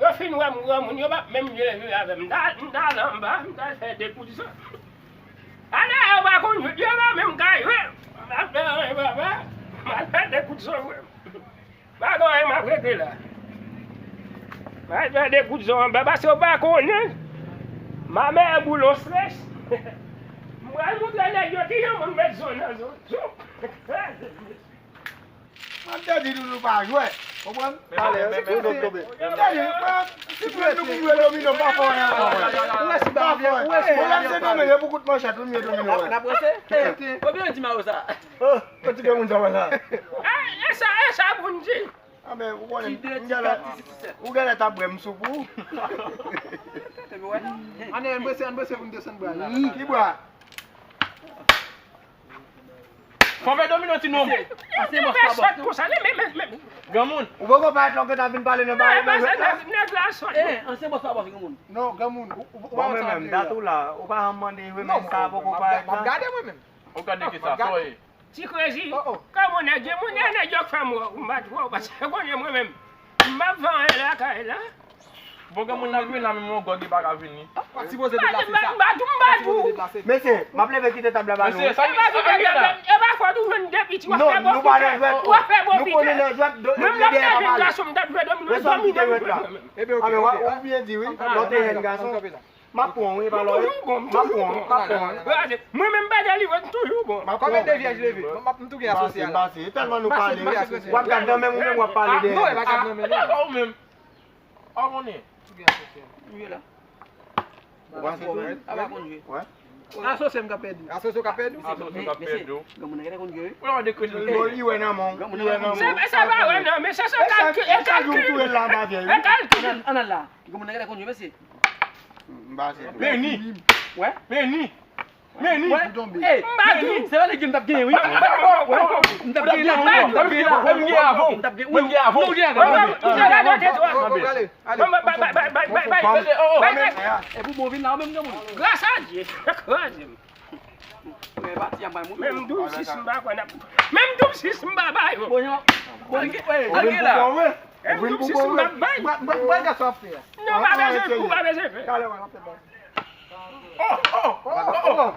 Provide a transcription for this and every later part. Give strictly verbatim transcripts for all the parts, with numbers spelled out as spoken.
Yo fin wè m granmoun, yo p ap menm vle jwe avè m. M ta, m ta al anba, m ta al fè de kout zòn. Ann, yo pa konn jwe, yo pa menm ka jwe. M ap fè anyen, papa. M al fè de kout zòn, frè m. Pa gen anyen m ap regle la. M al fè de kout zòn anba, paske yo pa konnen. Ma mère boulon stress. M pral montre nèg yo kijan moun met zòn nan zòn. Mwen te di nou, nou pa jwe. Konprann? Talè, se pou nou tonbe. M te di nou, si nou vle nou pou jwe domino, m pa fè anyen ankò, wè. Ou wè si ba byen, ou wè si ba byen. Pwoblèm se domino, e pou kout manchèt, ou m ye domino, wè. N ap ranse? Konbyen yo di Mao sa? Oh, yon ti granmoun sa wè la. E sa, e sa pou n di. Ah, men, ou konnen, m genlè, ou genlè t ap bwè m sou pou ou. Ann, ann brese, ann brese pou n desann bwa la. Ki bwa? Fò fè domino ti nonm. Pase bòs pa bòs. Granmoun. Ou poko parèt lòt ke t ap vin pale nan ba. Nèg la sòt. Eh, ansyen bòs pa bòs granmoun. Non, granmoun, ou, ou, ou pa wè sa. Mwen menm, dat ou la, ou pa janm mande, wi, men sa poko parèt la. M ap gade mwen menm. Ou gade ki sa, sa w ye? Ti krezi. Oh, oh. Kòman nèg ye? Moun, nèg yo k fè m wè w, m pa t wè w, paske konnen mwen menm, m p ap fè anyen lakay la. Bon, granmoun nan vini la, men yon gòg li pa ka vini. Pa sipoze deplase sa. M pa tou, m pa tou. Mesye, m ap leve kite tab la ba nou. Mesye, sa ki, sa ki la? E pa fòt ou jwenn de piti, w ap fè bon fitè. W ap fè bon fitè. Mwen, m t ap fè jèn gason, m t ap jwe domino, domino. Ebyen, oke, oke. Ou byen di, wi. Lòt te jèn gason. M ap pran w, wi, pa lòyè. M ap pran w, m ap pran w. Mwen menm pa delivre, m toujou bon. Konbyen de vyèj leve? M ap, m tou gen asosye a la. Pase, pase. E tèlman nou pale, w ap gad nan men m, ou menm w ap pale dèyè. Non, e pa gad nan men nou. Ou menm. Ou konnen. Tou gen asosye a. Ou ye la. Ou pa konn jwe. Asosye m ka pèdi. Asosye w ka pèdi. Asosye w ka pèdi. Granmoun nan genlè konn jwe, wi. Ou la dekrete. Li wè nan men w. Li wè nan men w. Se, se pa wè nan men, se, se kalkil, e kalkil. E kalkil. Ann al la. Granmoun nan genlè konn jwe, mesye. M pa se. Meni. Wè? Meni. Meni. Wè? Ey, m pa tou. Se pa legim m t ap genyen, wi. M t ap genyen la, wi. M t ap genyen la. Mwen m gen avan w. M t ap genyen, wi. Mwen m gen avan w. Non, ou gen avan. Mwen m gen avan. Mwen m gen avan. Mwen m gen avan. Bay, bay, bay, bay, bay, bay. Bay, bay, bay, bay. E pou bon vin la, ou menm granmoun. Gras a Dye. Kraze m. Men pati a bay moun. Menm doub sis m pa kwè n ap. Menm doub sis m pa bay yo. Bon, bon, ey, antre la. Menm doub sis m pa bay. Mwen, mwen, mwen, gason ap fè. Non, pa bezwen, ou pa bezwen fè. Talè, wè, n ap fè bay. Oh, oh, oh, oh, oh.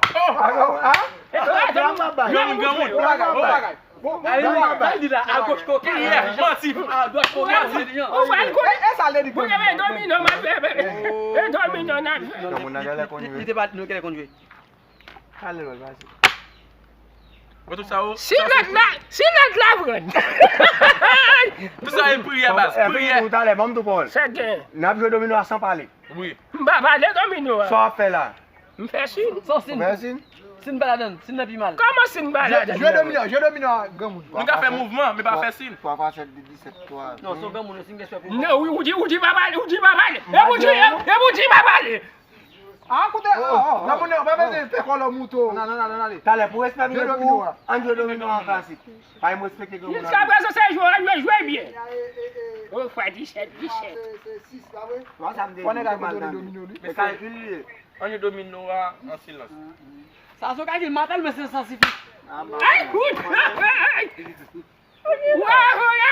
Granmoun, granmoun. Bon bagay, bon bagay. Bon, bon bagay. Sa l di la, agoch koken, manti. Adwat koken, manti. Ou pral konnen. E, e sa l te di. Mwen, e domino m ap fè. E domino n ap fè. Granmoun nan genlè konn jwe. Li te pa, nou genlè konn jwe. Talè, wè, pase. Mwen tout sa yo. Si lòt la, si lòt la pran. Tout sa e priyè, baz, priyè. Talè, ban m tou pawòl. Sa gen. N ap jwe domino a san pale. Wi. M pa pale domino a. Sa w ap fè la? M fè sin. Sa w sin? Ou fè sin? Sin pa ladann, sin nan pi mal. Kòman sin pa ladann? Jwe domino, jwe domino a granmoun. Nou ka fè mouvman, men pa fè sin. Twa fwa sèt, disèt, twa. Non, se yon granmoun, sin gen sèt pou. Non, wi, ou di, ou di pa pale, ou di pa pale. E ou di, e ou di pa pale. Ah, koute, oh, oh, granmoun nan, pa bezwen fè kòlò mouto. Nan, nan, nan, nan, ale. Talè, pou respè m gen pou ou, ann jwe domino an klasik. Pa m respekte granmoun nan. Jiskaprezan, se jwe, ann jwe, jwe byen. Oh, fwa disèt, disèt. Twa sa m te di, te mal nan. Men kalkil li ye. Ann jwe domino a an silans. Sa se yon kalkil, m apèl, men se sansifik. Ay, kout! Wa, wa, wa!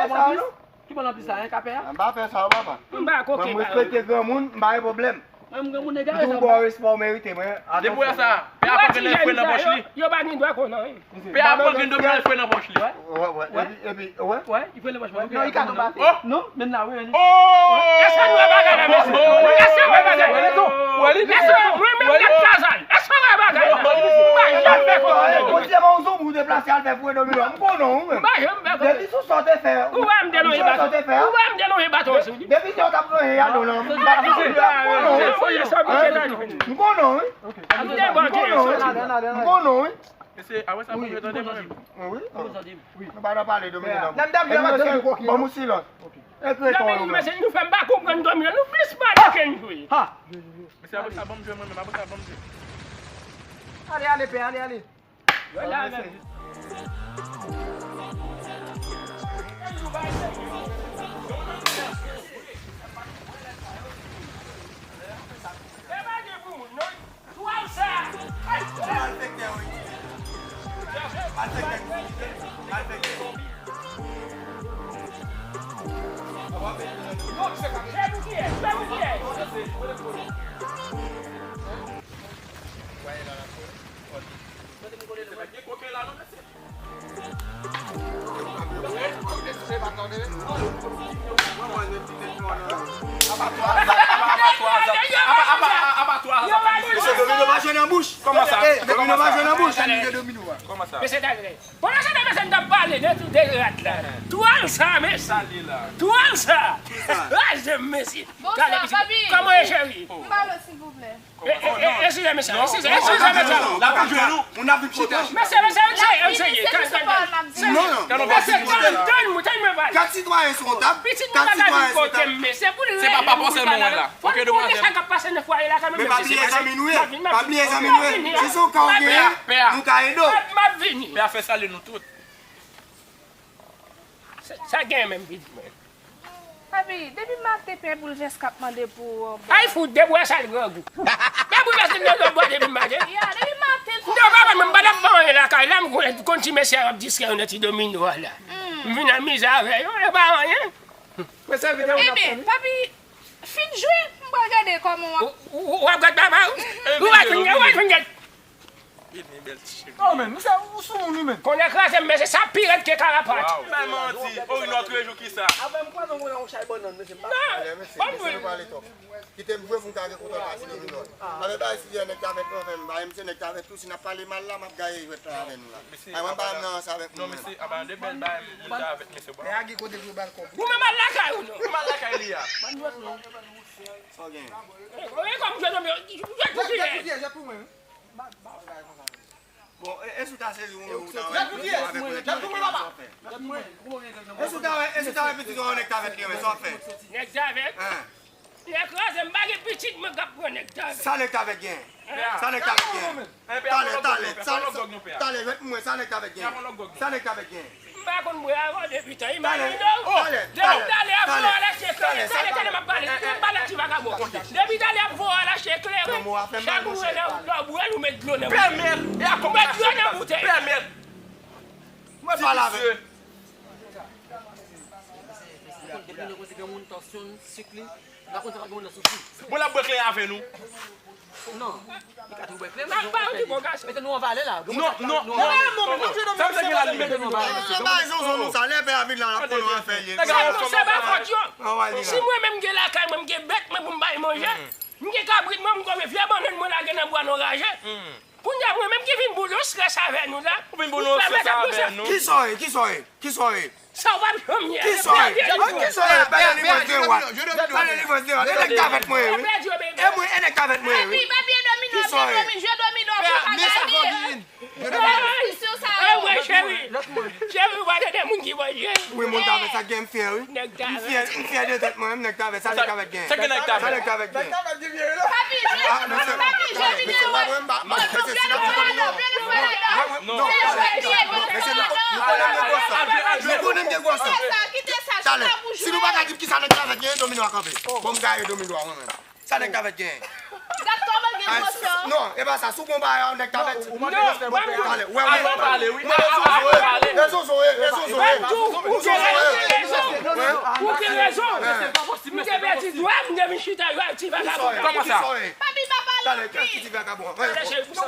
fè sa non. Ki bon lanplis sa, hein, k ap fè a? M pa fè sa, papa. M pa koke. Mwen, m respekte granmoun, m pa gen pwoblèm. Mwen, m granmoun egare sa. Ou bon respè ou merite, mwen. Depi w wè sa, pè a pran grenn fre nan pòch li. Yo pa gen dwa konn anyen. Pè a pran grenn domino fre nan pòch li. Wè, wè, epi, epi, wè. Wè, li fre nan pòch mwen. Non, li ka tonbe atè. Non, men la, wi. Oh! Èske nou wè bagay la, mesye? Èske nou wè bagay la? Mesye, mwen menm gad kazay. Èske nou wè bagay la? M pa janm fè konsa. Bon, se pa yon zonbi ou deplase al fè fre domino. M konnen w, wi, men. M pa janm fè konsa. Depi sou sa w te fè. Ou wè m te lonje baton. Ou wè m te lonje baton sou li. Depi sa w t ap lonje yadon lan, m pa t ap konnen w. M konnen w, wi. M konnen w, wi. Mesye, apre sa, pou yo tande mwen menm. Wi. Nou pa nan pale domino, non. Ban m yon silans. Ekri ton yo menm. Mesye, nou fè m pa konprann domino. Nou plis pale ke n jwe. Mesye, apre sa, ban m jwe mwen menm. Apre sa, ban m jwe. Ale, ale, pè, ale, ale. Malfektè, wi. Malfektè. Malfektè. Mesye, domino pa jwenn nan bouch. Kòman sa? Domino pa jwenn nan bouch. Kòman sa? Mesye, ta jwenn. Pandan se tan, mesye, n t ap pale de, de rad la. Twal sa, mesye. Twal sa. Raje m, mesye. Talè, pitit. Kòman w ye, cheri? M ba l silvouplè. E, e, e, eskize, mesye. Eskize, eskize, mesye. L ap jwe nou. Moun ap vin kote. Mesye, mesye, ann serye, ann serye. Mesye, tann, tann, tann mwen pale. Kat sitwayen sou yon tab. Pitit mwen pa ka vin kote m, mesye. Pou l rele m, pou l pale avè m. Fò n konnen sa k ap pase nan fwaye la kanmenm, mesye. Men pa bliye zanmi nou ye. Pa bliye zanmi nou ye. Si se yon ka w genyen, nou ka ede w. M ap vini. Pè a fè sale nou tout. Sa, sa gen menm, pitit mwen. Papi, depi maten pè boul vès k ap mande pou ou anba. Ay fout, depi w wè sa l grangou. Men boul vès li nan bwa depi maten. Ya, depi maten l fò. Non, papa, mwen m pa t ap fè anyen lakay la, m konn, konn ti mesye a ap distrè yo nan ti domino a la. M vin an mizè avè yo, yo pa anyen. Ebyen, papi, fin jwe, m pral gade kòman w ap. Ou, ou, ou ap gad papa w? Ou va fin gad, ou va fin gad. Vini, bèl ti cheri. Oh, men, misye, ou sou moun, wi, men. Konnen kraze m, men se sa pi rèd ke karapat. Bay manti. Orinò toujou ki sa. Avè m kwaze w nan yon chay bannann, mesye, m pa. Non, ban m vini. Kite m jwe pou m ka gen kontan pase domino. Avè bay si nèg k avèk mwen, fè m bay, misye nèg k avèk tou, si n ap pale mal la, m ap gaye jwèt la avè nou la. Ay, mwen pa nan sa avèk nou. Non, mesye, aba de bèl bay, moun ta avèk mesye, bwa. Lè a gen kote pou yo ba l kòb. Ou menm al lakay ou non? Ou mal lakay li a. Ban jwèt non. Sa w gen? Ou gen kòb jwèt non, men jwèt pou kiyès? Jwèt pou mwen, wi. Bon, e, e si w ta sezi yon moun ou ta wè, avèk yon nèg ki fè sa w fè? E si w ta wè, e si w ta wè pitit ou yon nèg k avèk li, sa w fè? Nèg k avèk? Hein? Nèg kraze, m pa gen pitit mwen k ap pran nèg k avèk. Sa nèg k avèk gen? Sa nèg k avèk gen? Talè, talè, sa, talè, jwèt pou mwen, sa nèg k avèk gen? Sa nèg k avèk gen? M pa konn bwè avè w depi tan, imajine w. Depi talè a voye w al achte kleren, talè, talè m ap pale, m pale ak ti vakabon. Depi talè a voye w al achte kleren, chak ou wè nan wout la, ou bwè l, ou met dlo nan boutèy. Ou met dlo nan boutèy. Mwen pale avè l. Depi nou koze granmoun, tansyon, sik li, m pa konn sa k ap gen nan sik li. Bon, l ap bwè kleren avè nou. Non. Li ka tou bwè kleren. Mete nou an valè la. Non, non, non. Sa m te gen la, li mete nou an valè, mesye. Bay zonzon nou sa, lè pè a vin la, n ap konnen afè l ye. Se pa fòt yo. Si mwen menm m gen lakay mwen, m gen bèt mwen pou m bay manje, m gen kabrit mwen, m konnen vye bannann mwen lage nan bwa nou raje. Kounye a mwen menm ki vin boule yon strès avè nou la. Ou vin boule yon strès avè nou. Kisa w ye? Kisa w ye? Kisa w ye? Sa w p ap janm ye. Kisa w ye? Kisa w ye? Pa delivrans de wa. Pa delivrans de wa. E nèg k avèk mwen ye, wi. E mwen, e nèg k avèk mwen ye, wi. Kisa w ye? Cheri, cheri, w pa tande moun ki voye. Wi, moun ta fè sa gen m fyè, wi. M fyè, m fyè de tèt mwen, nèg k avèk sa, nèg k avèk gen. Sa nèg k avèk gen. Papi, jwe, papi, jwe videyo. Non, non, mesye, nou, nou konnen m gen gwòs. Nou konnen m gen gwòs. Talè, si nou pa ka di m kisa nèg k avèk gen, domino a kanpe. Bon, m gaye domino a mwen menm. Sa nèg k avèk gen. Gad kòman gen Non, e pa sa, si w gon bagay, nèg ta fè ti. Non, mwen, talè, wè, wè, avan pale, wi. Mwen, avan pale, wi. Rezon, rezon, rezon, rezon, rezon. Ou gen rezon. Ou gen rezon. M te pèdi dwèt, m te vin chita, yo, ti vagabon. Kòman sa? Papi, pa pale anpil. Talè, kiyès ki di vagabon? Talè, cheri, pou sa.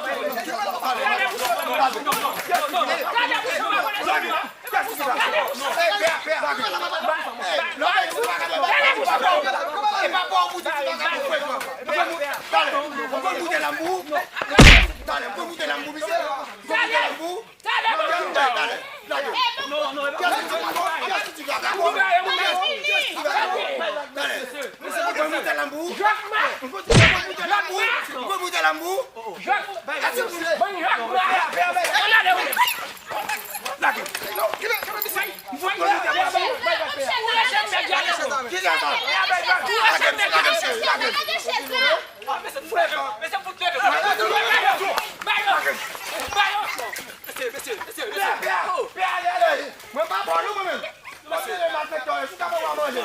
Mwen pa bon non mwen menm. Mwen se malfektè, si w ka ban mwen manje.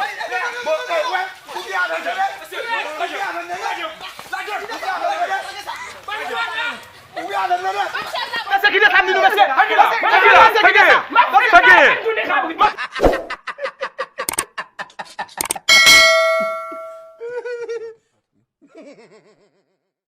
Bon, e, wè, ou byen avè m.